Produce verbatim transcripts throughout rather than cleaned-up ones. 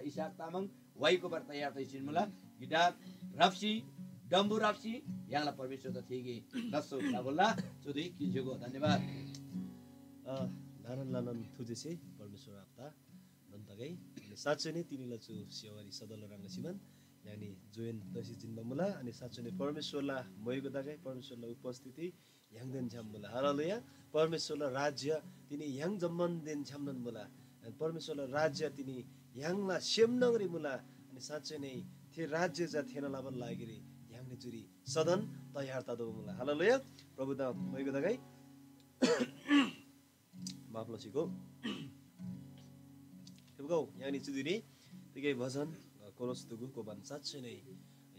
इसाक तामाङ वाइ कोपर तयार तैसिन मुला। गिटार राप्सी, डम्बु राप्सी, य्‍हाङला परमेश्‍वरदा थीगे लस्‍सो लबोला। चुदुइ किल्‍जीगो धन्यवाद। अ, ल्‍हानान ल्‍हानान थुजेसे परमेश्‍वर आबादा धन्‍यवाद तगै। अनि साँच्चै नै तिनीला चु सेवारी सदल ह्रङ् सिमान य्‍हाङनी जोइन तसी जिन्‍बा मुला। अनि साँच्चै नै परमेश्‍वरला मोइगो तगै, परमेश्‍वरला उपस्थिति य्‍हाङदेन छ्‌याम मुला। हालेलुया। परमेश्‍वरला राज्‍य तिनी य्‍हाङ जम्‍मानदेन छ्‌यामनोन मुला। परमेश्‍वरला राज्‍य तिनी य्‍हाङला सेम न्‍हङरी मुला। अनि साँच्चै नै थे राज्‍य चा थेःना लबाला लागिरी य्‍हाङनी चुरी सदन तयार ततोःबा मुला। हालेलुया। प्रभुदा मोइगो तगै। माफ लसीगो। फेप्‍गौ, य्‍हाङनी चुदिरी तिगै भजन, अ, कोरस दुगु कोबान साँच्चै नै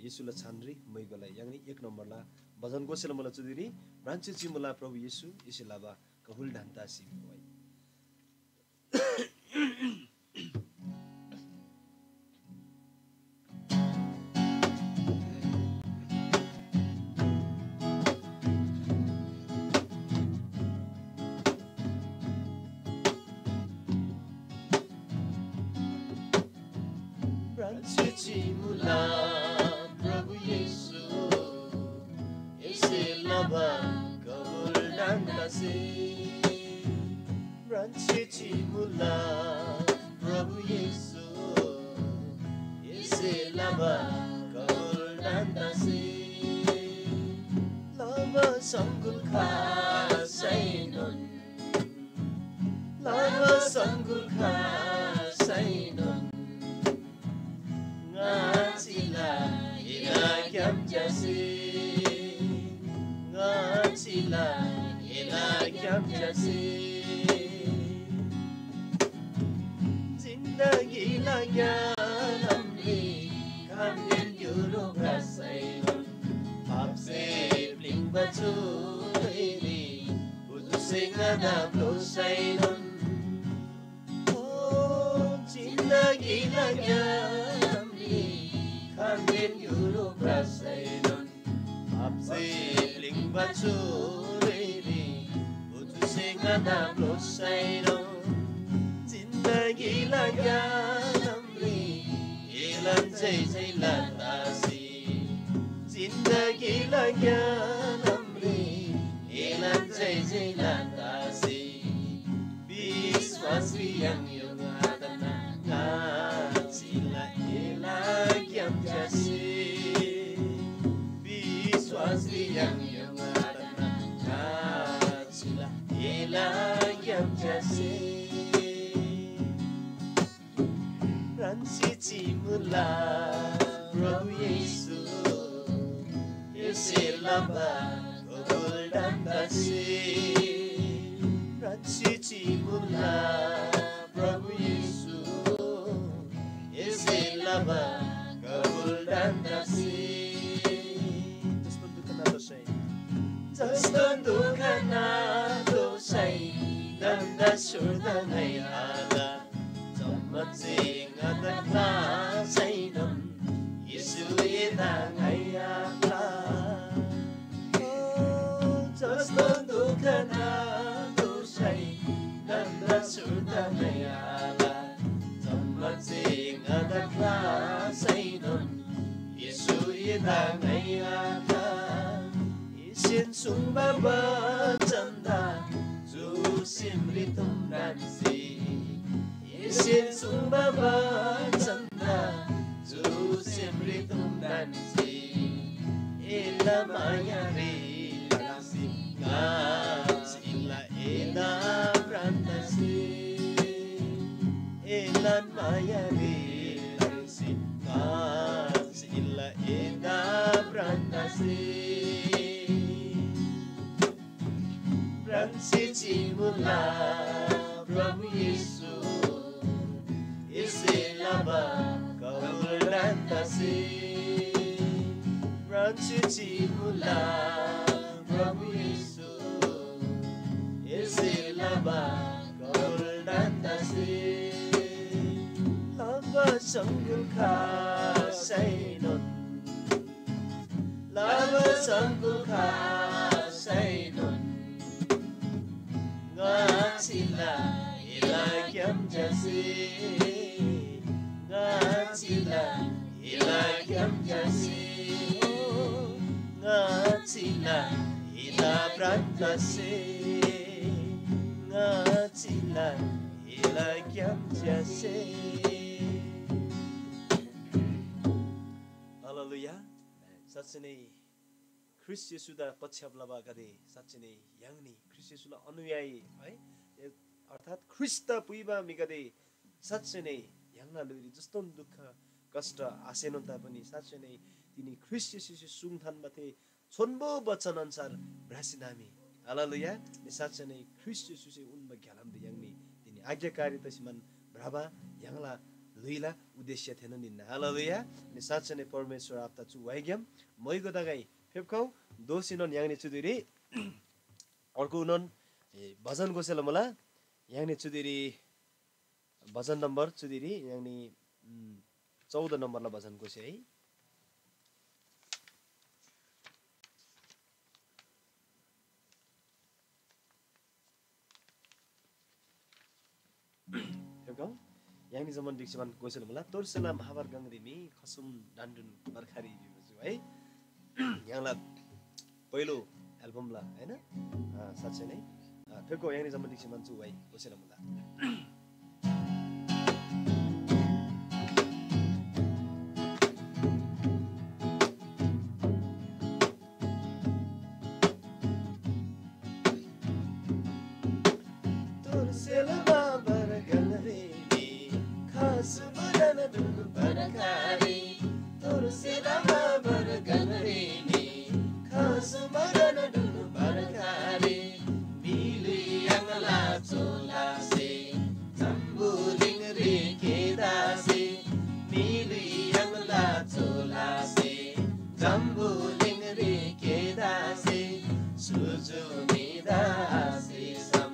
येशूला छानरी मुइगोला य्‍हाङनी एक नम्‍बरला भजन गोसेला मुला चुदिरी, भ्रान्‍से चिमुला प्रभु येशू, एसे लबा कबुल ढान्‍ता सिम। भ्रान्‍से चिमुला प्रभु येशू, एसे लबा कबुल ढान्‍दासे। भ्रान्‍से चिमुला प्रभु येशू, एसे लबा कबुल ढान्‍दासे। लबा सङ्कुल खासैनोन, लबा सङ्कुल खासैनोन, ङाचिला एला ग्‍याम च्‍यासे, ङाचिला एला ग्‍याम च्‍यासे। जिन्दगीला ग्‍यालामरी खानदेन ग्‍युरो भ्रसैनोन, पापसे प्‍लिङ्बा चु धुइरी पुजुसे ङादा ब्‍लोसैनोन। ओ, जिन्दगीला ग्‍यालामरी खानदेन ग्‍युरो भ्रसैनोन, पापसे प्‍लिङ्बा चु धुइरी पुजुसे ङादा ब्‍लोसैनोन। जिन्दगीला ग्‍यालामरी एलान जय जय लतासी, जिन्दगीला ग्‍यालामरी एलान जय जय लतासी। विश्‍वासरी य्‍हाङ य्‍होङ आतना ङाचिला एला ग्‍याम च्‍यासे। विश्‍वासरी य्‍हाङ य्‍होङ आतना ङाचिला एला ग्‍याम च्‍यासे। भ्रान्‍सी चिमुला प्रभु येशू, एसे लबा कबुल ढान्‍दासे। भ्रान्‍सी चिमुला प्रभु येशू, एसे लबा कबुल ढान्‍दासे। जस्तो दुःख नातोःसै, जस्तो दुःख नातोःसै, दण्‍ड सुर्दा ङाइ आल। जम्‍मा चेङ ङादा ख्‍लासैनोन येशू एदा ङाइ आख्‍ला। ओ, जस्तो दुःख नातोःसै दण्‍ड सुर्दा ङाइ आल। जम्‍मा चेङ ङादा ख्‍लासैनोन येशू एदा ङाइ आख्‍ला। एसेन सुङ्बा बचनदा चु सेमरी तुम ढन्‍सी, एसेन सुङ्बा बचनदा चु सेमरी तुम ढन्‍सी, एला मायारी ढन्‍सी ङाच्‍छिला एदा भ्रान्‍दासे। एलान मायारी ढन्‍सी ङाच्‍छिला एदा भ्रान्‍दासे। भ्रान्‍सी चिमुला प्रभु येशू, एसे लबा कबुल ढन्‍दासे। भ्रान्‍सी चिमुला प्रभु येशू, एसे लबा कबुल ढन्‍दासे। लबा सङ्गुल खासैनोन, लबा सङ्गुल खासैनोन, ङाच्‍छिला एला ग्‍याम च्‍यासे, ङा चिला हिला ग्याम च्‍यासे, ङा चिला हिला प्रान्तसे, ङा चिला हिला ग्याम च्‍यासे। हालेलुया। साँच्चै नै ख्रीष्‍ट येशूदा पछ्याप लबागदे, साँच्चै नै य्‍हाङनी ख्रीष्‍ट येशूला अनुयायी है, अर्थात् ख्रीष्‍टदा पुइबा म्‍हिगदे, साँच्चै नै य्‍हाङला ल्‍हुइरी जस्‍तोन दुःख कष्‍ट आसेनोन तापनि साँच्चै नै तिनी ख्रीष्‍ट येशूसे सुङ थान्‍बा थे छोन्‍बो बचन अन्‍सार भ्रासी नामी। हालेलुया। नि साँच्चै नै ख्रीष्‍ट येशूसे उन्‍बा ग्‍यालामरी य्‍हाङनी तिनी आज्ञाकारी तसी मान भ्रबा य्‍हाङला ल्‍हुइला उद्देश्य थेनोन हिन्‍ना। हालेलुया। नि साँच्चै नै परमेश्‍वर आबादा चु व्‍हाइग्‍याम मोइगो तगै फेप्‍खउ। दोःसीनोन य्‍हाङनी चुदिरी अर्गुनोन, ए, भजन गोसेला मुला। य्‍हाङनी चुदिरी भजन नम्बर चुदिरी य्‍हाङनी, उम्, चौध नम्बरला भजन गोसे है। फेप्‍खउ। य्‍हाङनी जम्‍मान ढिक्‍सी मान गोसेला मुला। तोर्सेला महाबर गङरी मी खसुम डान्‍डुन बर्खारी भिबा चु है। य्‍हाङला पहिलो एल्बमला, हैन? अ, साँच्चै नै, अ, फेप्‍खउ य्‍हाङनी जम्‍मान ढिक्‍सी मान चु व्‍हाइ गोसेला मुला। तोर्सेला महाबर गङरी मी खसुम डान्‍डुन बर्खारी। तोर्सेला महाबर गङरी मी खसुम डान्‍डुन बर्खारी। म्‍हिगदे य्‍हाङला चोलासे जम्‍बुलिङरी केदासे। म्‍हिगदे य्‍हाङला चोलासे जम्‍बुलिङरी केदासे। जुजु म्‍हिदा आशिषम,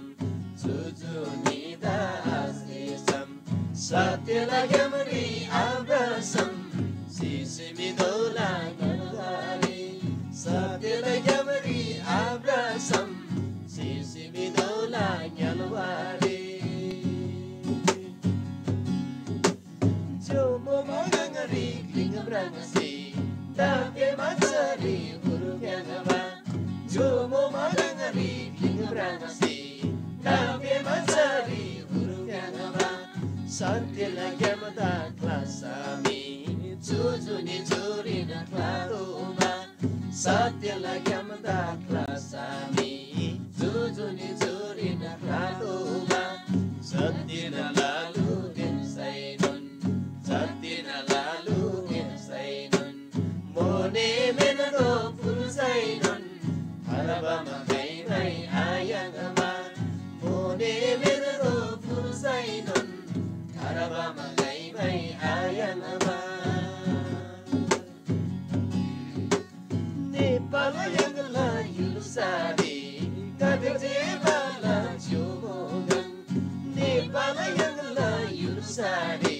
जुजु म्‍हिदा आशिषम। सत्यला ग्‍यामरी आभ्रसम, सिसी म्‍हिदोला ङ्‌याल्‍वारी। सत्यला ग्‍यामरी आभ्रसम, सिसी म्‍हिदोला ङ्‌याल्‍वारी। ज्‍योमो मगङरी क्‍लिङ म्राङ्सी, दापे मचारी हुरुङ्‌याङ्बा। ज्‍योमो मगङरी क्‍लिङ म्राङ्सी, दापे मचारी हुरुङ्‌याङ्बा। सत्यला ग्‍यामदा ख्‍लासा मी, जुजुनी जुरीन ख्‍लातोःबा। सत्यला ग्‍यामदा ख्‍लासा मी, जुजुनी जुरीन ख्‍लातोःबा। जतिन लालु धिन सैनोन, जतिन लालु धिन सैनोन, मोने मेनदो फुल सैनोन, थार्बा मगैमै आयाङ्बा। मोने मेनदो फुल सैनोन, थार्बा मगैमै आयाङ्बा। नेपाल य्‍हाङला य्‍हुल्‍सारी गाते जे बाला ज्‍योमो गङ। नेपाल य्‍हाङला य्‍हुल्‍सारी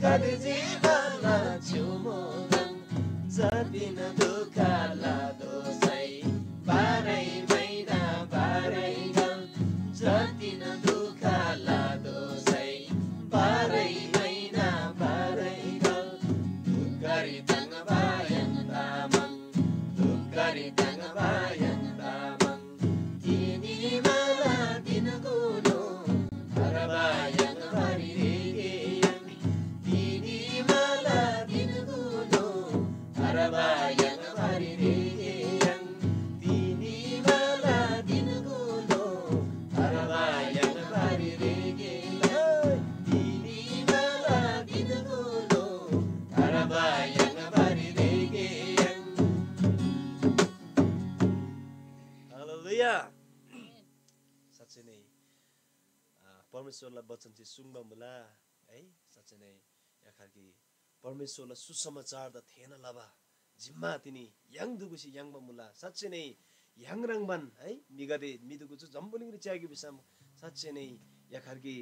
गाते जे बाला ज्‍योमो गङ। जतिन दुःख लादोसै बाह्रै महिना बाह्रै गल। जतिन दुःख लादोसै बाह्रै महिना बाह्रै गल। दुःखरी ताङ्बा य्‍हाङ तामाङ, दुःखरी ताङ्बा य्‍हाङ तामाङ। तिनी मला दिनकुनो थार्बा य्‍हाङ बारी रेगे य्‍हाङ। तिनी मला दिनकुनो थार्बा य्‍हाङ बारी रेगे य्‍हाङ। तिनी मला दिनकुनो थार्बा य्‍हाङ बारी रेगे य्‍हाङ। तिनी मला दिनकुनो थार्बा य्‍हाङ बारी रेगे य्‍हाङ। हालेलुया। साँच्चै नै, आ, परमेश्‍वरला वचन चाहिँ सुङ्बा मुला है। साँच्चै नै या खालके परमेश्‍वरला सुसमाचारदा थेःना लबा जिम्‍मा तिनी य्‍हाङ दुगुसे याङ्बा मुला। साँच्चै नै य्‍हाङ ह्रङ्‌बान है म्‍हिगदे म्‍हि दुगु चु जम्‍बुलिङरी च्‍यागे भिसम साँच्चै नै या खालके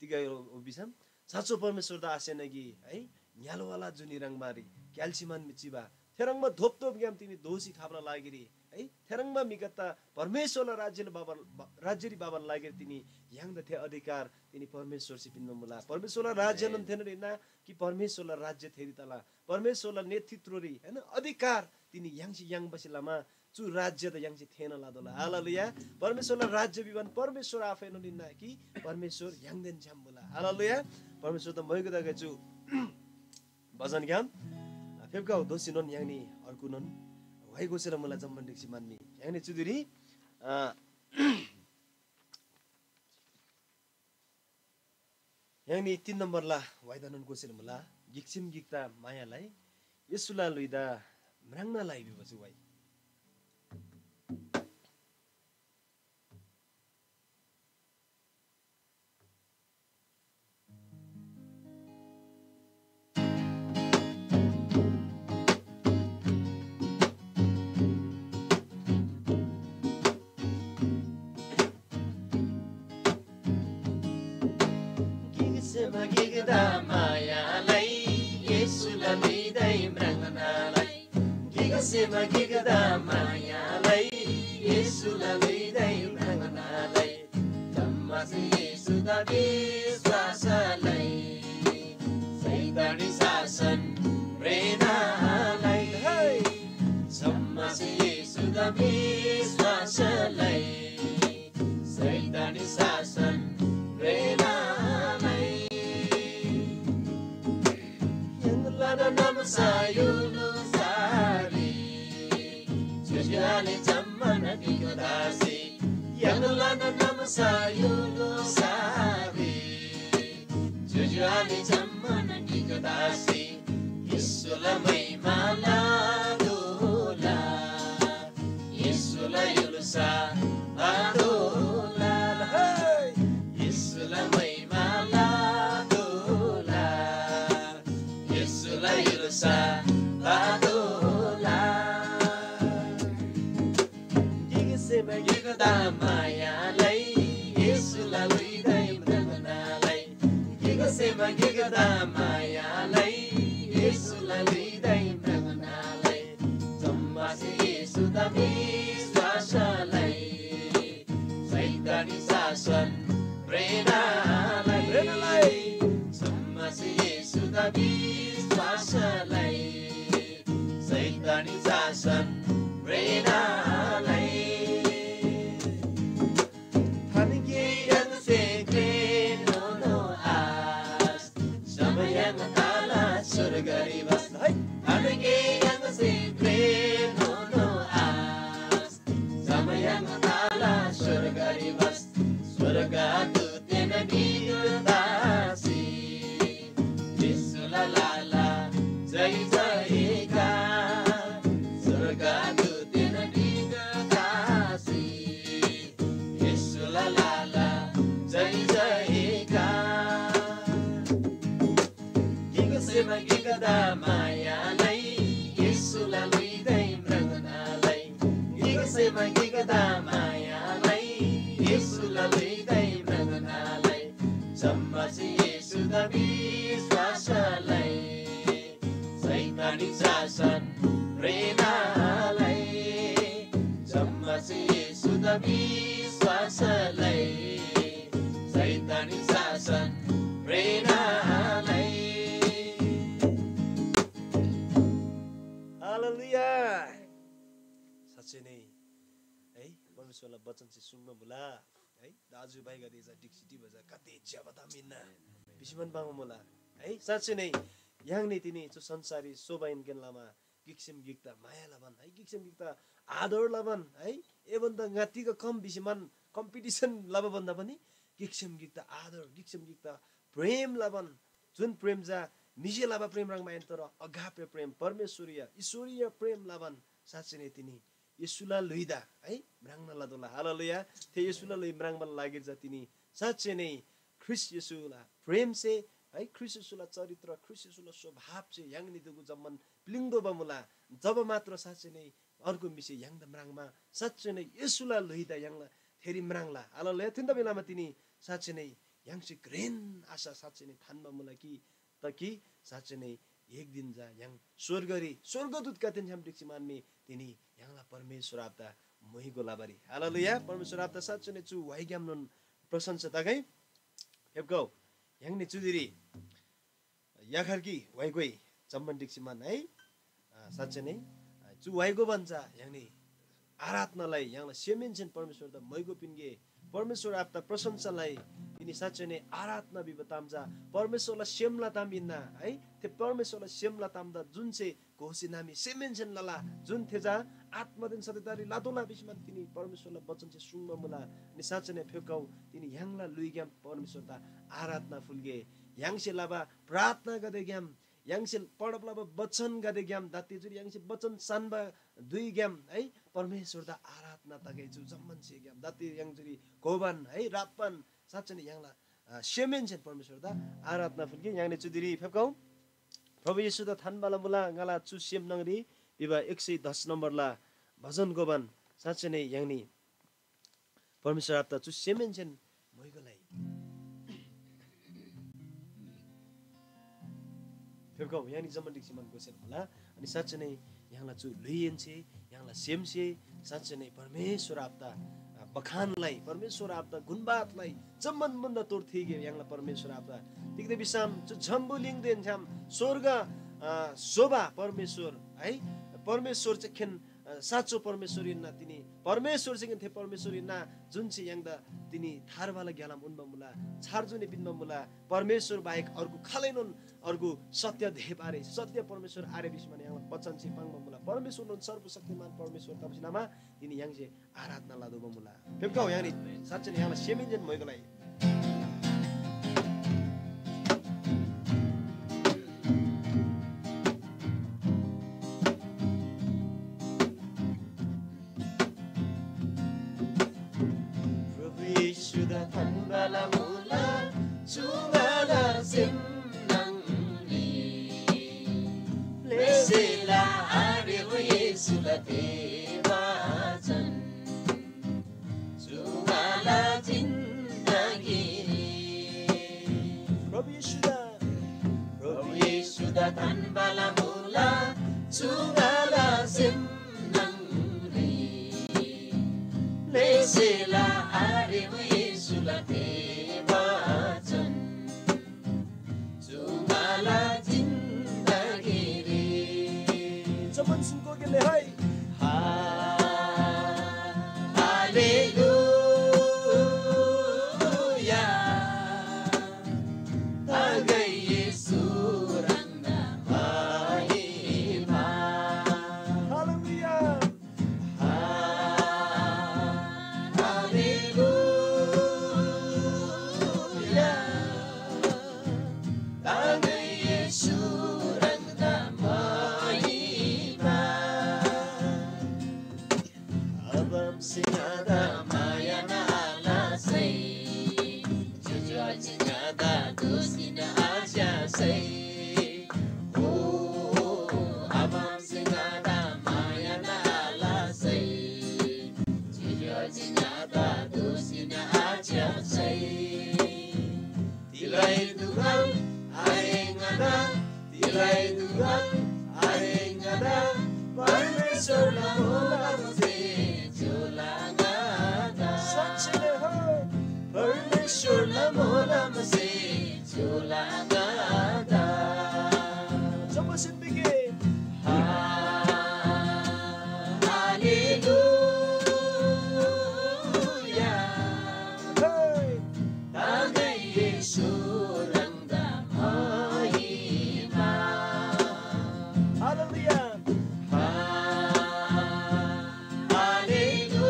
तिग हो भिसम साँचो परमेश्‍वरदा आसेना कि है ङ्‌याल्‍वाला जुनी ह्रङ्‌बारी क्‍याल्‍सी मान चिबा थेह्रङ्बा धोपधोपग्‍याम तिनी दोःसी खब्‍ला लागिरी है, थेह्रङ्बा म्‍हिगददा परमेश्‍वरला राज्‍यरी भबान, राज्‍यरी भबान लागिर तिनी य्‍हाङदा थे अधिकार तिनी परमेश्‍वरसे पिन्‍बा मुला। परमेश्‍वरला राज्‍यनोन थेनोन हिन्‍ना कि परमेश्‍वरला राज्‍य थेरी तला? परमेश्‍वरला नेतृत्वरी, हैन, अधिकार तिनी य्‍हाङसे याङ्बासे लमा चु राज्‍यदा य्‍हाङसे थेःना लतोःला। हालेलुया। परमेश्‍वरला राज्‍य भिबान परमेश्‍वर आफैनोन हिन्‍ना कि परमेश्‍वर य्‍हाङदेन छ्‌याम मुला। हालेलुया। परमेश्‍वरदा मोइगो तगै चु बचनग्‍याम फेप्‍खउ दोःसीनोन य्‍हाङनी अर्गुनोन व्‍हाइ गोसेला मुला जम्‍मान ढिक्‍सी म्‍हन्‍मी। य्‍हाङनी चुदिरी, अ, य्‍हाङनी तीन नम्‍बरला व्‍हाइदानोन गोसेला मुला, गिकसेम गिकदा माया लइ, येशूला ल्‍हुइदा म्राङ्ना लइ भिबा चु व्‍हाइ। गिकसेमा गिकदा माया लइ, येशूला ल्‍हुइदाइ म्राङ्ना लइ। गिकसेमा गिकदा माया लइ, येशूला ल्‍हुइदाइ म्राङ्ना लइ। जम्‍मा येशूदा विश्‍वास लइ, शैतानी शासन म्रेःना लइ। जम्‍मा येशूदा विश्‍वास लइ, शैतानी शासन म्रेःना लइ। य्‍हाङलान नामसा य्‍हुनु सारी, ज्‍योज्‍यो आले जम्‍मान गिक तसी। य्‍हाङलान नामसा य्‍हुनु सारी, ज्‍योज्‍यो आले जम्‍मान गिक तसी। येशूला महिमा लतोःला। येशूला य्‍हुल्‍सा लतोःला। हे! येशूला महिमा लतोःला। येशूला य्‍हुल्‍सा लतोःला। गिकसेमा गिकदा माया लइ, येशूला ल्‍हुइदाइ म्राङ्ना लइ। गिकसेमा गिकदा माया लइ, येशूला ल्‍हुइदाइ म्राङ्ना लइ। जम्‍मासे येशूदा विश्‍वास लइ, शैतानी शासन म्रेःना लइ। जम्‍मासे येशूदा विश्‍वास लइ, शैतानी शासन म्रेःना लइ। थानगे य्‍हाङसे घ्रेनोनो आश, जब य्‍हाङ तला स्‍वर्गरी बस्‍ना। थानगे य्‍हाङसे घ्रेनोनो आश, जब य्‍हाङ तला स्‍वर्गरी बस्‍ना। स्‍वर्गदूतदेन ढिक्‍क तसी येशूला लाला जय जयकार। स्‍वर्गदूतदेन ढिक्‍क तसी येशूला लाला जय जयकार। गिकसेमा गिकदा माया लइ, येशूला ल्‍हुइदाइ म्राङ्ना लइ। गिकसेमा गिकदा माया लइ, येशूला ल्‍हुइदाइ म्राङ्ना लइ। जम्‍मासे येशूदा विश्‍वास लइ, शैतानी शासन म्रेःना लइ। जम्‍मासे येशूदा विश्‍वास लइ, शैतानी शासन म्रेःना लइ। हालेलुया। साँच्चै नै है, परमेश्‍वरला वचन चाहिँ सुङ्बा मुला है, दाजुभाइगदे चा ढिक्‍सी टिबा चा कति ज्‍यबा ताम हिन्‍ना भिसीमान पाङ्बा मुला है। साँच्चै नै य्‍हाङनी तिनी चु संसाररी सोबाइनकेन लमा गिकसेम गिकदा माया लबान है, गिकसेम गिकदा आदर लबान है, एभन्दा ङातिग कम भिसीमान कम्पिटिसन लबा भन्दा पनि गिकसेम गिकदा आदर, गिकसेम गिकदा प्रेम लबान, जुन प्रेम चा म्‍हिसे लबा प्रेम ह्रङ् आहिन, तर अगापे प्रेम, परमेश्‍वरीय, ईश्‍वरीय प्रेम लबान साँच्‍चै नै तिनी येशूला ल्‍हुइदा है म्राङ्ना लतोःला। हालेलुया। थे येशूला ल्‍हुइ म्राङ्बाला लागिर चा तिनी साँच्‍चै नै ख्रीष्‍ट येशूला प्रेमसे है, ख्रीष्‍ट येशूला चरित्र, ख्रीष्‍ट येशूला स्वभाव चाहिँ य्‍हाङनीदुगु जम्‍मान प्‍लिङ्तोःबा मुला। जब मात्र साँच्‍चै नै अर्को म्‍हिसे य्‍हाङदा म्राङ्मा साँच्‍चै नै येशूला ल्‍हुइदा य्‍हाङला थेरी म्राङ्ला। हालेलुया। थेन्‍दा बेलामा तिनी साँच्‍चै नै य्‍हाङसे घ्रेन आशा साँच्‍चै नै थान्‍बा मुला कि त कि साँच्‍चै नै एक दिन चा य्‍हाङ स्‍वर्गरी स्‍वर्गदूतगदेन छ्‌याम ढिक्‍सी मान मी तिनी य्‍हाङला परमेश्‍वर आबादा मोइगो लबारी। हालेलुया। परमेश्‍वर आबादा साँच्‍चीनै चु व्‍हाइग्‍यामनोन प्रशंसा तगै। फेप्‍गौ, य्‍हाङनी चुदिरी याखर कि व्‍हाइगोइ जम्‍मान ढिक्‍सी मान है। अ, साँच्‍चै नै, अ, चु व्‍हाइगो भन्‍चा य्‍हाङनी आराधनालाई य्‍हाङला सेमहेन्‍सेन परमेश्‍वरदा मोइगो पिन्‍गे। परमेश्‍वर आबादा प्रशंसालाई तिनी साँच्‍चै नै आराधना भिबा ताम चा परमेश्‍वरला सेमला ताम हिन्‍ना है। थे परमेश्‍वरला सेमला तामदा जुन चाहिँ घोसी नामी सेमहेन्‍सेन लला, जुन थे चा आत्‍मादेन सत्यतारी लातोःला भिसीमान तिनी परमेश्‍वरला वचनसे सुङ्बा मुला। अनि साँच्‍चै नै फेप्‍गौ, तिनी य्‍हाङला ल्‍हुइग्‍याम परमेश्‍वरदा आराधना फुल्‍गे। य्‍हाङसे लबा प्रार्थनागदेग्‍याम, य्‍हाङसे पढब लबा वचनगदेग्‍याम, दाते जुन य्‍हाङसे वचन सान्‍बा धुइग्‍याम है, परमेश्‍वरदा आराधना तगै। चु जम्‍मान स्‍हेग्‍याम दाते य्‍हाङ जुरी घोबान है, राप्‍बान साँच्‍चै नै य्‍हाङला, अ, सेमहेन्‍सेन परमेश्‍वरदा आराधना फुल्‍गे। य्‍हाङनी चुदिरी फेप्‍गौ। प्रभु येशूदा थान्‍बाला मुला ङाला चु सेम न्‍हङरी भिबा एक सय दस नम्‍बरला भजन घोबान साँच्‍चै नै य्‍हाङनी परमेश्‍वर आबादा चु सेमहेन्‍सेन मोइगोलाई। फेप्‍गौ, य्‍हाङनी जम्‍मान ढिक्‍सी मान गोसेल मुला। अनि साँच्‍चै नै य्‍हाङला चु ल्‍हुइहेन्‍से, य्‍हाङला सेमसे साँच्‍चै नै परमेश्‍वर आबादा, अ, बखानलाई, परमेश्‍वर आबादा गुणबादलाई जम्‍मान भन्‍दा तोर थीगे य्‍हाङला परमेश्‍वर आबादा। तिग्‍दा भिसम चु जम्‍बुलिङदेन छ्‌याम स्‍वर्ग, अ, स्‍होबा परमेश्‍वर है, परमेश्‍वर चाहिँ खेन, अ, साँचो परमेश्‍वर हिन्‍ना। तिनी परमेश्‍वर चाहिँ थे परमेश्‍वर हिन्‍ना, जुन चाहिँ य्‍हाङदा तिनी थार्बाला ग्‍यालाम उन्‍बा मुला, छार जुनी पिन्‍बा मुला। परमेश्‍वर बाहेक अर्गु खालैनोन अर्गु सत्य देव आरे, सत्य परमेश्‍वर आरे भिसी माने य्‍हाङला वचनसे पाङ्बा मुला। परमेश्‍वरनोन सर्वशक्तिमान परमेश्‍वर तबसे लमा तिनी य्‍हाङसे आराधना लदोबा मुला। फेप्‍गौ, य्‍हाङनी साँच्‍चै नै य्‍हाङला सेमहेन्‍सेन मोइगोलाई। प्रभु येशूदा थान्‍बाला मुला चु ङाला सेम न्‍हङरी। लेसेला आरेबा येशूला देवा चन चु ङाला जिन्दगीरी। प्रभु येशूदा, प्रभु येशूदा थान्‍बाला मुला चु ङाला सेम न्‍हङरी। लेसेला आरेबा येशूला देवा चन चु ङाला जिन्दगीरी। जम्‍मान सिङको गेले है। हा, हालेलुया। तागै येशू ह्राङदा महिमा। हालेलुया। हालेलुया। तागै येशू ह्राङदा महिमा। आबामसे ङादा माया आलसै, ज्‍योज्‍यो आज्‍या ङादा दोःसीन आच्‍यासै। ओ, आबामसे ङादा माया आलसै, ज्‍योज्‍यो आज्‍या ङादा दोःसीन आच्‍यासै। तिगै दुखल आरे ङादा, तिगै दुखल आरे ङादा, परमेश्‍वरला मोलमसे झोला ङादा। साँच्‍चीनै हो। परमेश्‍वरला मोलमसे झोला ङादा। जम्‍मासेन बिगे। हा, हालेलुया। हे। तागै येशू ह्राङदा महिमा। हालेलुया। हा, हालेलुया।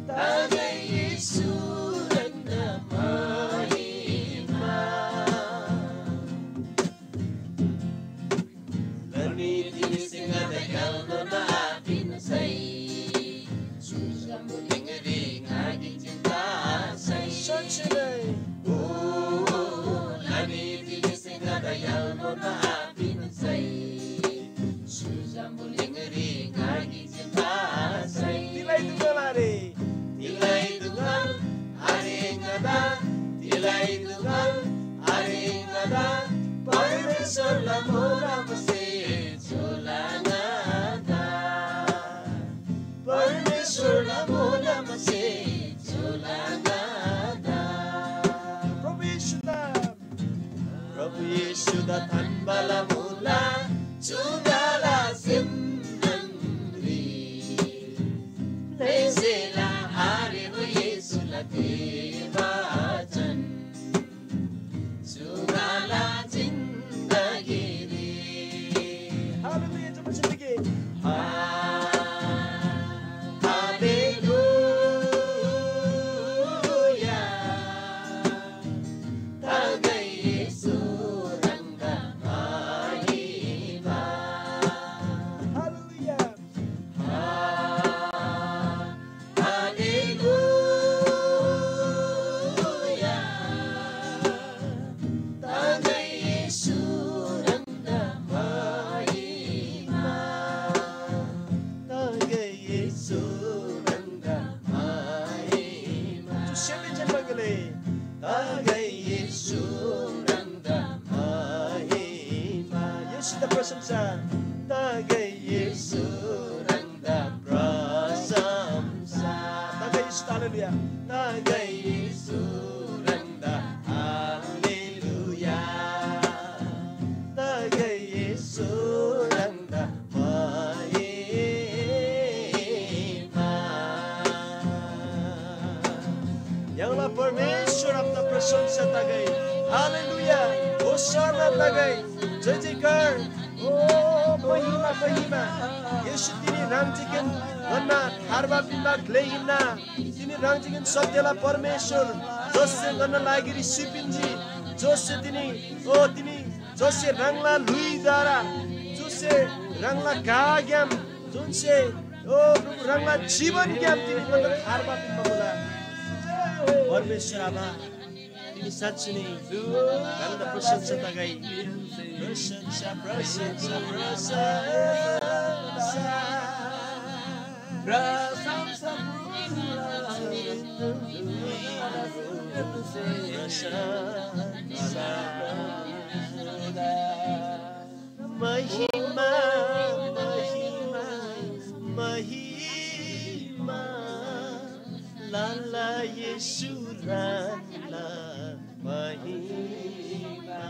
तागै येशू ह्राङदा महिमा। लनी तिनीसे ङादा य्‍हालनोन आपिन्‍सै, चु जम्‍बुलिङरी ङा गिकसे तसै। साँच्‍चीनै। ओ, लनी तिनीसे ङादा य्‍हालनोन आपिन्‍सै, चु जम्‍बुलिङरी ङा गिकसे तसै। तिगै दुखल आरे। तिगै दुखल आरे ङादा, तिगै दुखल प्रभु येशूदा थान्‍बाला मुला चुङ्गाला सेम न्‍हङरी। लैसेला आरेबु येशूला ते वचन चुङ्गाला जिन्दगीरी। हालेलुया, जम्‍मा सिन्‍दीके। हा, हालेलुया। तगै येशू ह्राङदा महिमा। हालेलुया। हा, हालेलुया। तगै येशू ह्राङदा महिमा। तगै येशू ह्राङदा महिमा। चु सेमरी जेन्‍बागले। तगै येशू ह्राङदा महिमा। येशूदा प्रशंसा। तगै येशू ह्राङदा प्रशंसा। तगै येशू, हालेलुया। तगै येशू ह्राङदा हालेलुया। तगै येशू ह्राङदा महिमा। य्‍हाङला परमेश्‍वर आबादा प्रशंसा तगै। हालेलुया। होशाना तगै। जय जयकार। ओ महिमा, महिमा। येशू, तिनी ह्राङजीकेन ङन्‍ना थार्बा पिन्‍बा ग्‍ले हिन्‍ना। तिनी ह्राङजीकेन सत्‍यला परमेश्‍वर, जससे ङन्‍ना लागिरी सिपिन्‍जी, जससे तिनी, ओ तिनी जससे ह्राङला ल्‍हुइद्वारा, जससे ह्राङला घाग्‍याम, जुनसे, ओ प्रभु, ह्राङला जीवनग्‍याम तिनी ङन्‍दा थार्बा पिन्‍बा मुला। परमेश्‍वर आबा, तिनी साँच्‍ची नै ह्राङदा प्रशंसा तगै। प्रशंसा, प्रशंसा, प्रशंसा। प्रशंसा, प्रशंसा। महिमा, महिमा, महिमा। लाला येशू ह्राङला महिमा।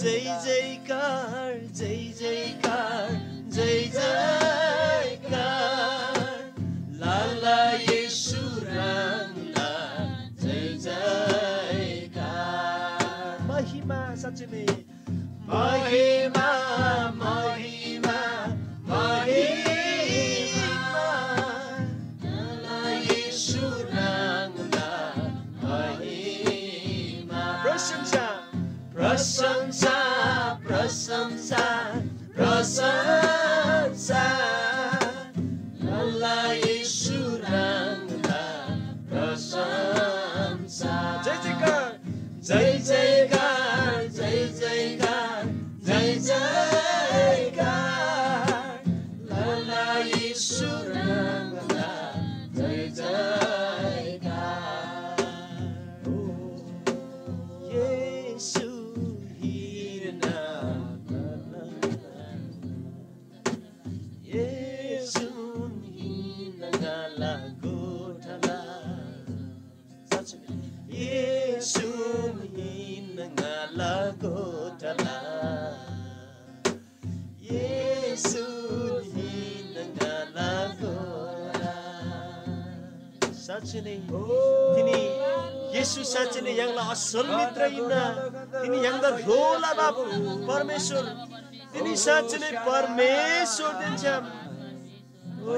जय जयकार, जय जयकार, जय जयकार। लाला येशू ह्राङला जय जयकार। महिमा, साँच्‍ची नै। महिमा, महिमा, महिमा। येशू ह्राङला महिमा। प्रशंसा, प्रशंसा, प्रशंसा, प्रशंसा। लाला येशू ह्राङला प्रशंसा। जय जयकार। जय जयकार, जय जयकार, जय जयकार। लाला येशू ह्राङला जय जयकार। ओ येशू हिन्‍ना। येशून हिन्‍ना ङाला गोठाला। साँच्‍चीनै। येशून हिन्‍ना ङाला गोठाला। येशून हिन्‍ना ङाला गोठाला। साँच्‍चीनै तिनी येशू साँच्‍चीनै य्‍हाङला असल मित्र हिन्‍ना। तिनी य्‍हाङदा ह्रो लबा परमेश्‍वर। तिनी साँच्‍चीनै परमेश्‍वरदेन छ्‌याम। ओ,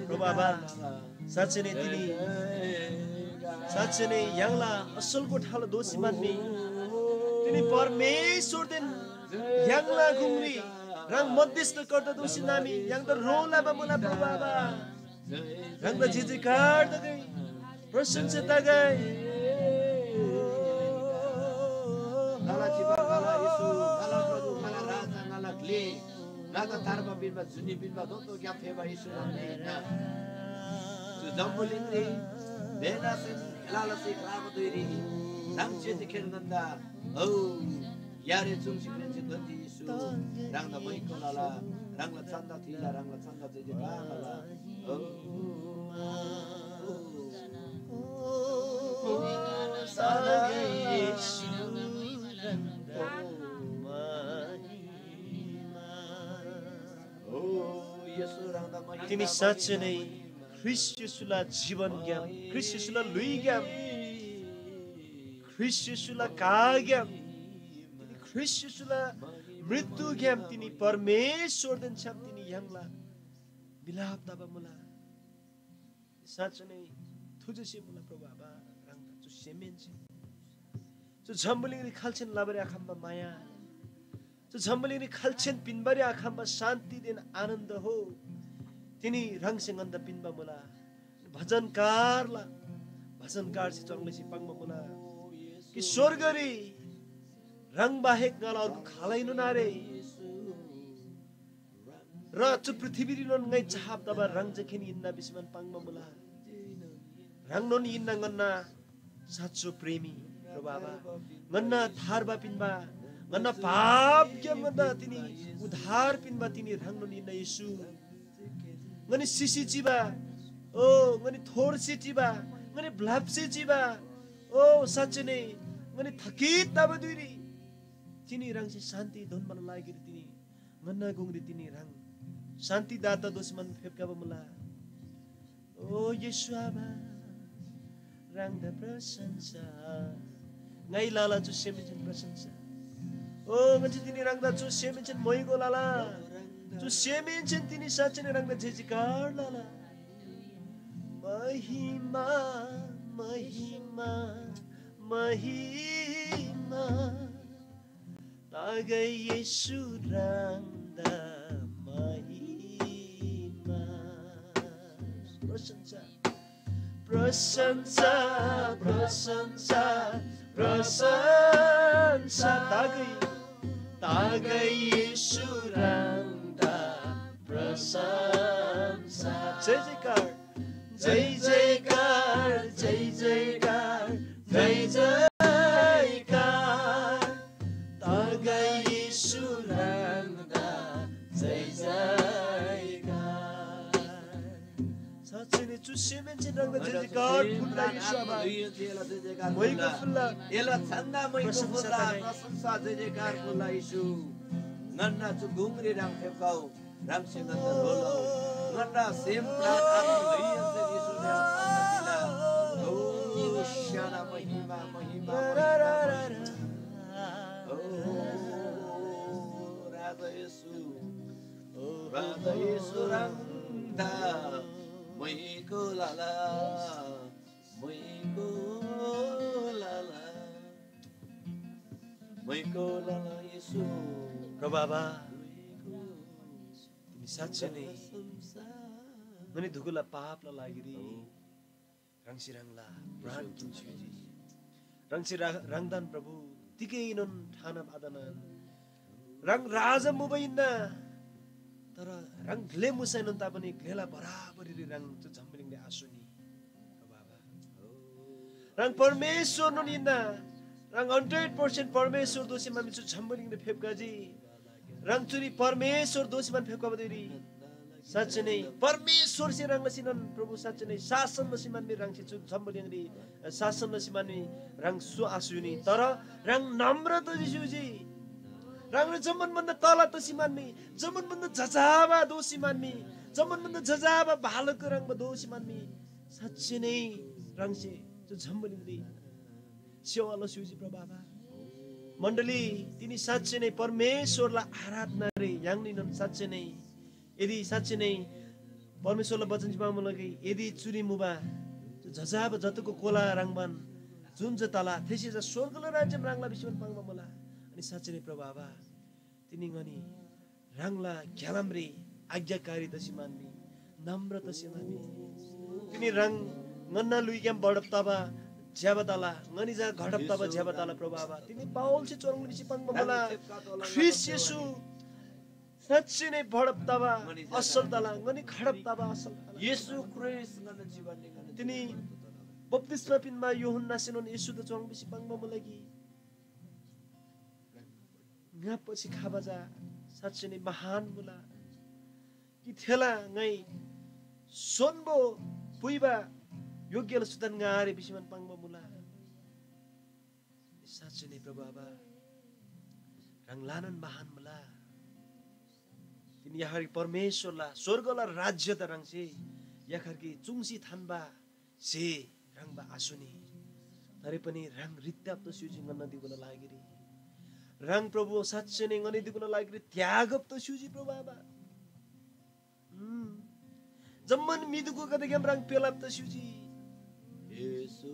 प्रभु आबा, साँच्‍चीनै तिनी, साँच्‍चीनै य्‍हाङला असल गोठालो दोसी म्‍हन्‍मी। तिनी परमेश्‍वरदेन य्‍हाङला गुङरी ह्राङ मध्यस्थकर्ता दोसी नामी य्‍हाङदा ह्रो लबा मुला, प्रभु आबा। ह्राङदा जयजयकार तगै, प्रशंसा तगै। ङाला चिबा, ङाला येशू, ङाला प्रभु, ङाला राजा, ङाला ग्‍ले, ङादा थार्बा पिन्‍बा, जुनी पिन्‍बा, दोतो ग्‍याम फेबा येशू ह्राङनी हिन्‍ना। चु जम्‍बुलिङरी भेनासेन हेला लसी ख्‍लाबा धुइरी ह्राङ चेती खेर ङन्‍दा, औ, यारे चुङ्सी क्रेन्‍सी गन्‍जी येशू, ह्राङदा मैको लला। ह्राङला चन्दा थुइला, ह्राङला चन्दा जय जयकार लला। ओ, ओ, येशू ह्राङदा महिमा, तिनी साँच्चै नै ख्रीष्‍ट येशूला जीवनग्‍याम, ख्रीष्‍ट येशूला ल्‍हुइग्‍याम, ख्रीष्‍ट येशूला काग्‍याम, तिनी ख्रीष्‍ट येशूला मृत्युग्‍याम तिनी परमेश्‍वरदेन छ्‌याम तिनी य्‍हाङला मिलाप तबा मुला। साँच्‍चै नै थुजेछे मुला प्रभु आबा, ह्राङदा चु सेमहेन्‍से, चु जम्‍बुलिङरी खाल्‍सेन लबारी आखम्‍बा माया, चु जम्‍बुलिङरी खाल्‍सेन पिन्‍बारी आखम्‍बा शान्‍तिदेन आनन्‍द हो। तिनी ह्राङसे ङन्‍दा पिन्‍बा मुला। भजनकारला भजनकारसे चुह्रङ् लसी पाङ्बा मुला कि स्‍वर्गरी ह्राङ बाहेक ङाला अर्गु खालैनोन आरे। र चु पृथ्‍वीरीनोन ङाइ चाहब तबा ह्राङ जे खेन हिन्‍ना भिसीमान पाङ्बा मुला। ह्राङनोन हिन्‍ना ङन्‍ना साँचो प्रेमी प्रभु आबा। ङन्‍ना थार्बा पिन्‍बा, ङन्‍ना पापग्‍याम ङन्‍दा तिनी उद्धार पिन्‍बा तिनी ह्राङनोन हिन्‍ना येशू। ङनी सिसी चिबा, ओ, ङनी थोरसी चिबा, ङनी ब्‍लप्‍सी चिबा, ओ, साँच्‍चै नै ङनी थकित तबा धुइरी तिनी ह्राङसे शान्‍ति दोन्‍बाला लागिरी तिनी ङन्‍ना गुङरी तिनी ह्राङ शान्‍तिदाता दोसीमान फेप्‍खबा मुला। ओ येशू आबा, ह्राङदा प्रशंसा। ङाइ लला चु सेमहेन्‍सेन प्रशंसा। ओ ङन्‍से तिनी ह्राङदा चु सेमहेन्‍सेन मोइगो लला। चु सेमहेन्‍सेन तिनी साँच्‍चै नै ह्राङदा जयजयकार लला। महिमा, महिमा, महिमा। तागै येशू ह्राङदा महिमा। प्रशंसा, प्रशंसा, प्रशंसा, प्रशंसा। तागै, तागै येशू ह्राङदा प्रशंसा। जय जयकार, जय जयकार, जय जयकार, जय जयकार। तागै येशू ह्राङदा जय जयकार। साँच्चै नै चु सेमहेन्‍सेन ह्राङदा जय जयकार फुल्‍ला येशू आबा। मैको फुल्‍ला। एला छन्‍दा मैको फुल्‍ला, प्रशंसा जय जयकार फुल्‍ला येशू। ङन्‍ना चु गुङरी ह्राङ फेप्‍खउ। ह्राङसे ङन्‍दा ह्रो लउ। ङन्‍ना सेम प्राण आत्‍मा ल्‍हुइहेन्‍सेन येशूसे आस्‍थाङ्ना पिन्‍ना। ओ, स्‍याना महिमा, महिमा, महिमा, महिमा। ओ, राजा येशू, राजा येशू ह्राङदा मैको लला, मैको लला, मैको लला येशू। प्रभु आबा, तिमी साँच्चै नै ङनी दुगुला पापला लागिरी ह्राङसे ह्राङला प्राण किन्‍सी ह्राङसे ह्रा-, ह्राङदान प्रभु तिगैनोन ठानब आतनान ह्राङ राजा मुबा हिन्‍ना, तर ह्राङ ग्‍ले मुसैनोन तापनि ग्‍लेला बराबरीरी ह्राङ चु जम्‍बुलिङरी आसोनी। प्रभु आबा, ह्राङ परमेश्‍वरनोन हिन्‍ना, ह्राङ हन्ड्रेड पर्सेन्ट परमेश्‍वर दोसी मानमी चु जम्‍बुलिङरी फेप्‍खजी। ह्राङ चुरी परमेश्‍वर दोसी मान फेप्‍खबा धुइरी साँच्चै नै परमेश्‍वरसे ह्राङ लसीनोन प्रभु साँच्चै नै शासन लसी मानमी ह्राङसे चु जम्‍बुलिङरी शासन लसी मानमी ह्राङ सु आस्‍युनी, तर ह्राङ नम्र तसी स्‍युजी। ह्राङले जम्‍मान भन्‍दा तला तसी मानमी, जम्‍मान भन्‍दा जजाबा दोसी मानमी, जम्‍मान भन्‍दा जजाबा बालक ह्रङ्‌बा दोसी मानमी साँच्चै नै ह्राङसे चु जम्‍बुलिङरी सेवा लस्‍युजी प्रभु आबा। मण्‍डली, तिनी साँच्चै नै परमेश्‍वरला आराधनारी य्‍हाङनीनोन साँच्चै नै, यदि साँच्चै नै परमेश्‍वरला वचन जिम्‍मा मुला कि यदि चुरी मुबा जजाबा जतुको कोला ह्रङ्‌बान जुन चा तला, थेसे चा स्‍वर्गला राज्‍य म्राङ्ला भिसीमान पाङ्बा मुला। अनि साँच्चै नै प्रभु आबा, तिनी ङनी ह्राङला ग्‍यालामरी आज्ञाकारी तसी मान्‍मी, नम्र तसी मान्‍मी। तिनी ह्राङ ङन्‍ना ल्‍हुइग्‍याम बढब तबा ज्‍यबा तला, ङनी चा घटब तबा ज्‍यबा तला प्रभु आबा। तिनी पावलसे चुह्रङ् भिसी पाङ्बा मुला, ख्रीष्‍ट येशू साँच्‍चै नै बढब तबा असल तला, ङनी घटब तबा असल तला। येशू ख्रीष्‍ट ङन्‍ना जीवनले ङन्‍ना तिनी बप्‍तिस्‍मा पिन्‍बा यूहन्‍नासेनोन येशूदा चुह्रङ् भिसी पाङ्बा मुला कि ङापट्टि खबा चा साँच्‍चै नै महान मुला। थेला ङाइ सोन्‍बो पुइबा योग्‍य लसुदान ङा आरे भिसीमान पाङ्बा मुला। साँच्‍चै नै प्रभु आबा, ह्राङ ल्‍हानान महान मुला। तिनी याखर परमेश्‍वरला स्‍वर्गला राज्‍यदा ह्राङसे याखरकी चुङ्सी थान्‍बा स्‍हे ह्रङ्‌बा आस्‍होनी। तरै पनि ह्राङ रित्‍याब तस्‍युजी ङन्‍ना दिगुला लागिरी। ह्राङ प्रभु साँच्‍चै नै ङनी दिगुला लागिरी त्यागब तस्‍युजी प्रभु आबा। उम्, जम्‍मान म्‍हिदुगुगदेग्‍याम ह्राङ पेलाब तस्‍युजी। येशू।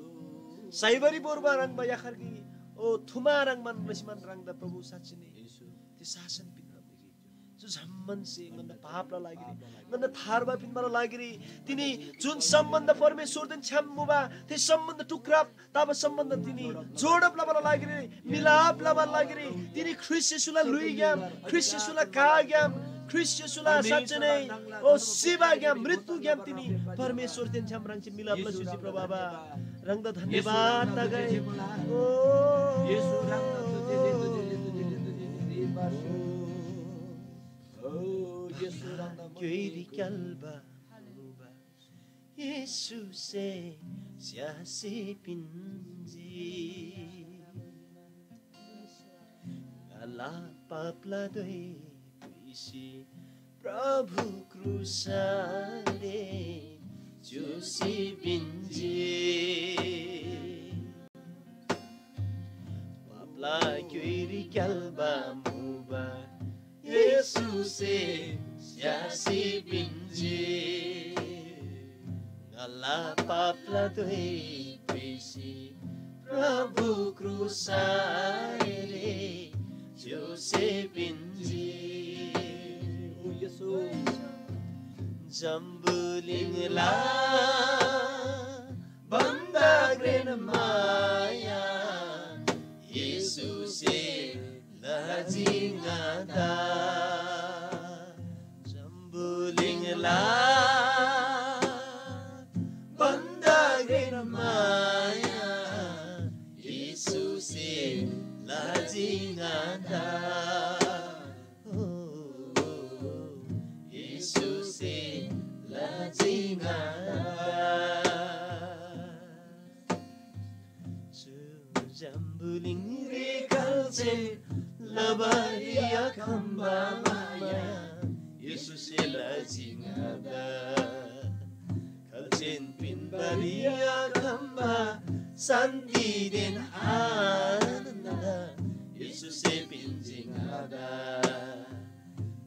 साइबारी बोर्बा ह्रङ्‌बा याखरकी ओ थुमा ह्रङ्‌बान लसीमान ह्राङदा प्रभु साँच्‍चै नै येशू। थे शासन पिन्‍ना मुजी। चु जम्‍मान स्‍हे ङन्‍ना पापला लागिरी, ङन्‍ना थार्बा पिन्‍बाला लागिरी, तिनी जुन सम्‍बन्ध परमेश्‍वरदेन छ्‌याम मुबा, थे सम्‍बन्ध टुक्राब तब सम्‍बन्ध तिनी जोडब लबाला लागिरी, मिलाप लबाला लागिरी, तिनी ख्रीष्‍ट येशूला ल्‍हुइग्‍याम, ख्रीष्‍ट येशूला काग्‍याम, ख्रीष्‍ट येशूला साँच्‍चै नै ओ सिबाग्‍याम, मृत्युग्‍याम तिनी परमेश्‍वरदेन छ्‌याम ह्राङसे मिलाप लस्‍युजी प्रभु आबा। ह्राङदा धन्‍यवाद तगै। ओ येशू ह्राङदा तुझे तुझे तुझे तुझे तुझे तुझे ओ येशू ह्राङदा क्‍योइरी क्‍याल्‍बा मुबा। येशूसे स्‍यासी पिन्‍जी। ङाला पापला धोइ पुइसी प्रभु क्रुसले च्‍युसी पिन्‍जी। पापला क्‍युइरी क्‍याल्‍बा मुबा येशूसे स्‍यासी पिन्‍जी। ङाला पापला धोइ पुइसी प्रभु क्रुसले च्‍युसी पिन्‍जी। ओ येशू। जम्‍बुलिङला भन्‍दा घ्रेन माया येशूसे लजी ङादा। जम्‍बुलिङला भन्‍दा घ्रेन माया येशूसे लजी ङादा। ओ, येशूसे लजी ङादा। चु जम्‍बुलिङरी खाल्‍से लबारी आखम्‍बा माया येशूसे लजी ङादा। खाल्‍सेन पिन्‍बारी आखम्‍बा शान्‍तिदेन आनन्‍द येशूसे पिन्‍जी ङादा।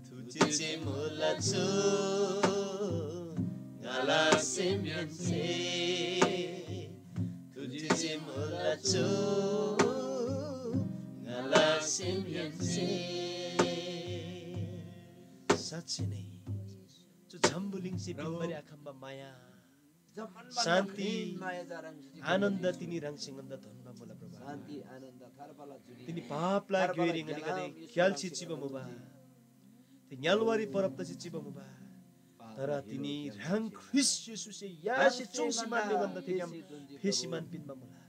थुचिसे मुला चु ङाला सेमहेन्‍से। थुचिसे मुला चु ङाला सेमहेन्‍से। साँच्‍चै नै चु जम्‍बुलिङसे पिन्‍बारी आखम्‍बा माया, जम्‍मान भन्‍दा शान्ति, घ्रेन माया जा ह्राङसे जित्‍नु आनन्द भएछ। तिनी ह्राङसे ङन्‍दा धन्‍बा मुला प्रभु। शान्ति, आनन्द, थार्बाला जुनी, तिनी पापला थार्बाला ग्‍योइरी ङनीगदे ग्‍यालाम ग्‍याल्‍सी ह्राङसे चिबा मुबा। जित्‍नु भएछ। थे ङ्‌याल्‍वारी परब तसी चिबा मुबा। तर तिनी ह्राङ ख्रीष्‍ट येशूसे यासे चुङ्सी मान्‍ने भन्‍दा थेग्‍याम फेसी मान पिन्‍बा मुला।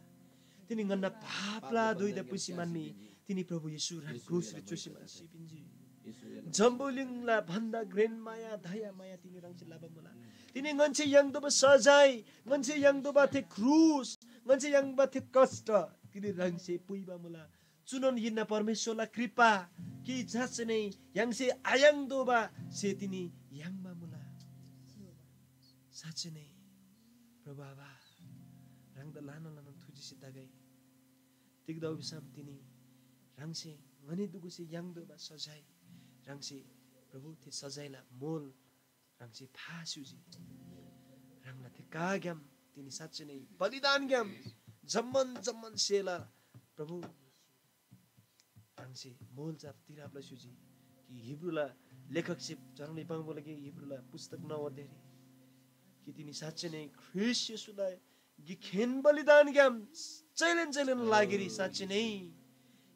तिनी ङन्‍ना पापला धोइदा पुइसी मान्‍नी। तिनी प्रभु येशू ह्राङ क्रुसरी चुसी मान्‍सी पिन्‍जी। जम्‍बुलिङला भन्‍दा घ्रेन माया, दया माया तिनी ह्राङसे लबा मुला। तिनी ङन्‍से याङ्तोःबा सजाय, ङन्‍से याङ्तोःबा थे क्रुस, ङन्‍से याङ्बा थे कष्ट तिनी ह्राङसे पुइबा मुला। चुनोन हिन्‍ना परमेश्‍वरला कृपा कि साँच्‍चै नै य्‍हाङसे आयाङ्तोःबा स्‍हे तिनी याङ्बा मुला। साँच्‍चै नै प्रभु आबा, ह्राङदा ल्‍हानान ल्‍हानान थुजीसी तगै। तिग्‍दा भिसम तिनी ह्राङसे ङनी दुगुसे याङ्तोःबा सजाय ह्राङसे प्रभु थे सजायला मोल ह्राङसे था स्‍युजी। ह्राङला थे काग्‍याम तिनी साँच्‍चै नै बलिदानग्‍याम जम्‍मान जम्‍मान स्‍हेला प्रभु ह्राङसे मोल चा तिराब लस्‍युजी। कि हिब्रूला लेखकसे चुह्रङ् पाङ्बा लागि हिब्रूला पुस्तक नौ अध्यायरी कि तिनी साँच्‍चै नै ख्रीष्‍ट येशूला गिकखेन बलिदानग्‍याम जैलेन जैलेन लागिरी साँच्‍चै नै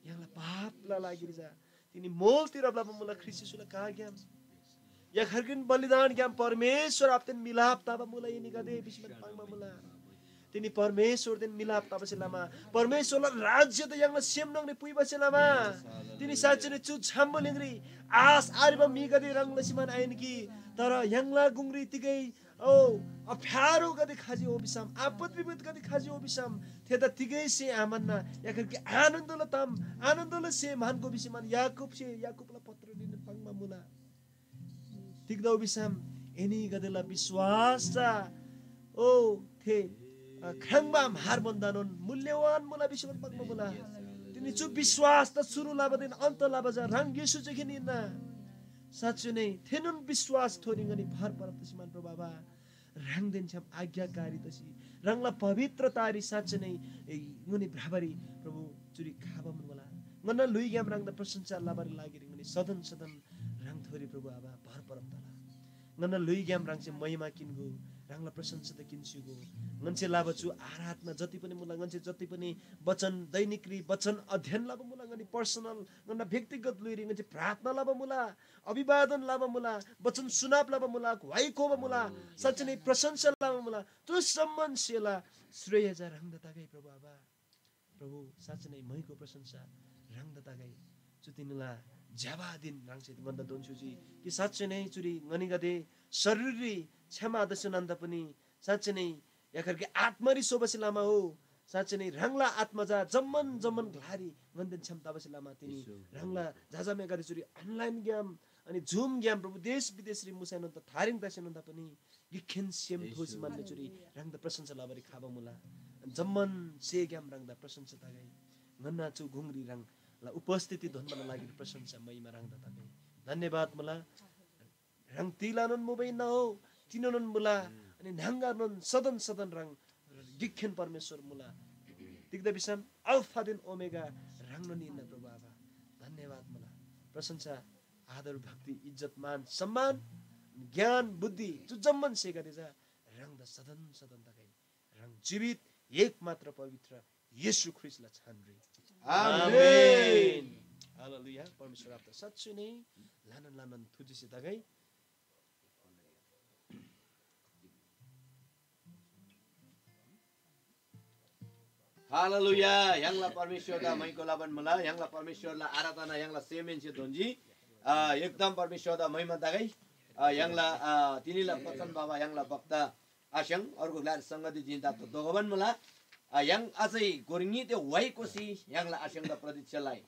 य्‍हाङला पापला लागिरी चा तिनी मोल तिरब लबा मुला ख्रीष्‍ट येशूला काग्‍याम। या खर्किन बलिदानग्‍याम परमेश्‍वर आबादेन मिलाप तबा मुला एनीगदे भिसी पाङ्बा मुला। तिनी परमेश्‍वरदेन मिलाप तबासे लमा परमेश्‍वरला राज्‍यदा य्‍हाङला सेम न्‍हङरी पुइबासे लमा तिनी साँच्‍चै नै चु जम्‍बुलिङरी आश आरेबा म्‍हिगदे ह्रङ् लसीमान आहिन कि तर य्‍हाङला गुङरी तिगै ओ अप्ठ्यारोगदे खजी हो भिसम, आपत विपतगदे खजी हो भिसम, थेदा तिगै से आमन्‍ना, याकरकी आनन्दला ताम, आनन्दला से म्‍हन्‍गो भिसी मान याकूबसे याकूबला पत्ररीन पाङ्बा मुला। तिग्‍दा भिसम एनीगदेला विश्‍वास चा ओ थे अ, ख्राङ्बा म्‍हार भन्‍दानोन मूल्‍यवान मुला भिसी पाङ्बा मुला। तिनी चु विश्‍वास त सुरु लबादेन अन्त लबा चा ह्राङ येशू च्‍याखेन हिन्‍ना। साँच्‍चै नै थेनोन विश्‍वास थोरी ङनी भर परब तसी मान प्रभु आबा। ह्राङदेन छ्‌याम आज्ञाकारी तसी ह्राङला पवित्रतारी साँच्‍चै नै ए, ङनी भ्रबारी प्रभु चुरी खाबा मुला। ङन्‍ना ल्‍हुइग्‍याम ह्राङदा प्रशंसा लबारी लागिरी ङनी सदन सदन ह्राङ थोरी प्रभु आबा भर परब तला। ङन्‍ना ल्‍हुइग्‍याम ह्राङसे महिमा किन्‍गो, ह्राङला प्रशंसा त किन्‍सीगो। ङन्‍से लबा चु आराधना जति पनि मुला, ङन्‍से जति पनि वचन दैनिकरी वचन अध्ययन लबा मुला, ङनी पर्सनल ङन्‍ना व्यक्तिगत ल्‍हुइरी ङन्‍से प्रार्थना लबा मुला, अभिवादन लबा मुला, वचन सुनाप लबा मुला, व्‍हाइ कोबा मुला, साँच्‍चै नै प्रशंसा लबा मुला। चु सम्‍मान सेला श्रेय जा ह्राङदा तगै प्रभु आबा। प्रभु साँच्‍चै नै मैको प्रशंसा ह्राङदा तगै। चु तिनीला ज्‍यबा दिन ह्राङसे ङन्‍दा दोन्‍स्‍युजी कि साँच्‍चै नै चुरी ङनीगदे शरीररी क्षमा दसुनन्दा पनि साँच्‍चै नै याखरके आत्‍मारी सोबासे लमा हो। साँच्‍चै नै ह्राङला आत्‍मा जा जम्‍मान जम्‍मान ग्‍लारी ङन्‍देन छ्‌याम तबासे लमा तिनी ह्राङला झाझामेगदे चुरी अनलाइनग्‍याम अनि जुमग्‍याम प्रभु देश विदेशरी मुसैनोन त थारेङ तसेनोन त पनि गिखेन सेम थोसी मान्‍ने चुरी ह्राङदा प्रशंसा लबारी खाबा मुला। जम्‍मान सेग्‍याम ह्राङदा प्रशंसा तगै। ङन्‍ना चु गुङरी ह्राङला उपस्थिति धोन्‍बाला लागिरी प्रशंसा महिमा ह्राङदा तगै। धन्‍यवाद मुला। ह्राङ तिलानोन मुबा हिन्‍ना हो, तिनोनोन मुला। अनि न्‍हङगरनोन सदन सदन ह्राङ गिखेन परमेश्‍वर मुला। तिग्‍दा भिसम अल्‍फादेन ओमेगा ह्राङनोन हिन्‍ना प्रभु आबा। धन्‍यवाद मुला। प्रशंसा, आदर, भक्ति, इज्‍जत, मान, सम्‍मान, ज्ञान, बुद्धि, चु जम्‍मान सेगदे चा ह्राङदा सदन सदन तगै। ह्राङ जीवित एकमात्र पवित्र येशू ख्रीष्‍टला छानरी। आमेन। हालेलुया। परमेश्‍वर आपदा साँच्‍चै नै ल्‍हानान ल्‍हानान थुजिसे तगै। हालेलुया। य्‍हाङला परमेश्‍वरदा मैको लबान मुला। य्‍हाङला परमेश्‍वरला आराधना य्‍हाङला सेमहेन्‍से धोन्‍जी। अ, एकदम परमेश्‍वरदा महिमा तगै। अ, य्‍हाङला, अ, तिनीला वचन बाबा य्‍हाङला वक्ता आस्‍याङ अर्गु ग्‍लारी संगति जिन्‍दा दोगोबन मुला। अ, य्‍हाङ अझै गोर ङीते व्‍हाइ कोसी य्‍हाङला आस्‍याङदा प्रतीक्षा लइ।